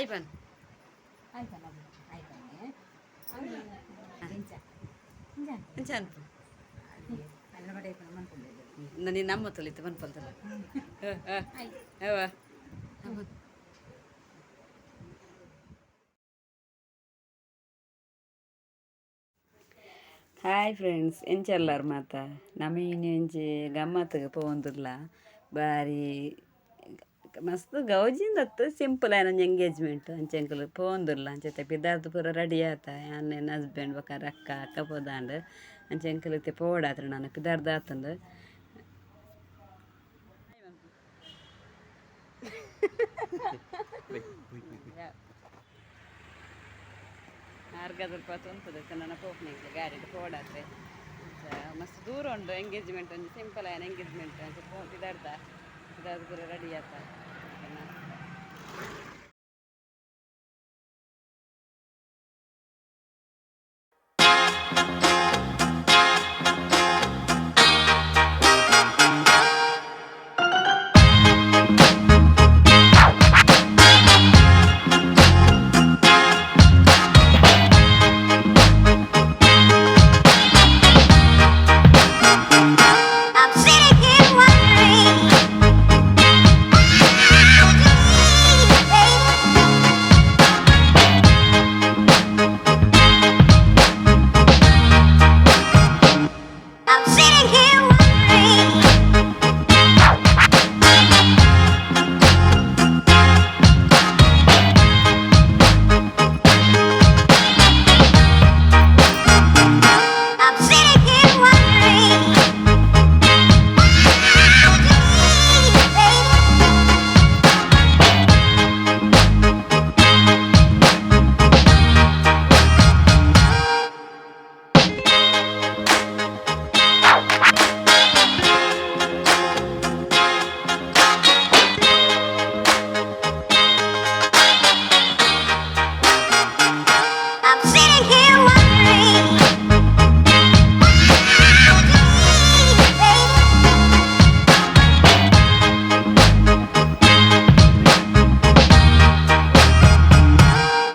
Hi ಬನ್. ಎಂಚ ಅನ್ಪು ನೀನು ನಮ್ಮ ತೊಲಿತು ಮನ್ಪಲ್ತಲ್ಲ ಅವ. ಹಾಯ್ ಫ್ರೆಂಡ್ಸ್, ಎಂಚಲ್ಲಾರ್ ಮಾತ? ನಮ ಒಂಜಿ ಗಮ್ಮತ್ಗ್ ಪೋವೊಂದುಲ್ಲ. ಬಾರಿ ಮಸ್ತ್ ಗೌಜಿಂದತ್ತು, ಸಿಂಪಲ್ ಆಯಿನ ಒಂಜಿ ಎಂಗೇಜ್ಮೆಂಟ್. ಅಂಚ ಎಂಕುಲು ಪೋವೊಂದುಲ್ಲ. ಅಂಚತೆ ಪಿದಾರ್ದು ಪೂರ ರೆಡಿ ಆತ. ಯಾನ್ ಎನ್ನ ಹಸ್ಬೆಂಡ್ ಬೊಕ ಅಕ್ಕ ಅಕ್ಕ ಪೋದಾಂಡ್. ಅಂಚ ಎಂಕುಲು ಇತ್ತೆ ಪೋವೊಡಾತ್ಂಡ್, ನನ ಪಿದಾರ್ದು ಆತುಂಡು. ಮಾರ್ಗದಲ್ಪ ಉಂತುದು ನನ್ನ ಪೋಪುನಿಕ್ಲೆ ಗಾಡಿಡ್ ಪೋಡಾತ್ರೆ. ಮಸ್ತ್ ದೂರ ಉಂಡು ಎಂಗೇಜ್ಮೆಂಟ್. ಒಂಜಿ ಸಿಂಪಲ್ ಆಯಿನ ಎಂಗೇಜ್ಮೆಂಟ್. ಅಂಚ ಪೋ ಪಿದಾರ್ದ ಪಿದಾರ್ದು ಪೂರ ರೆಡಿ ಆತ. ಓಕೆನಾ? I'm sitting here wondering how you leave, baby. I'm sitting here wondering. I'm sitting here wondering. How you leave, baby. I'm sitting here wondering how you leave, baby.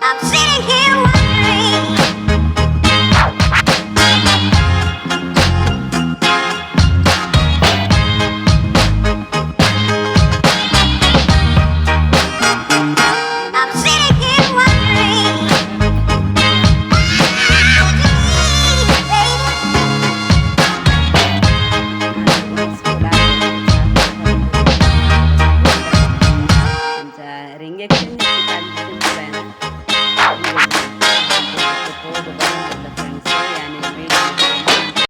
I'm sitting here wondering. I'm sitting here wondering how you leave, baby. ಅಂಚ ring exchange.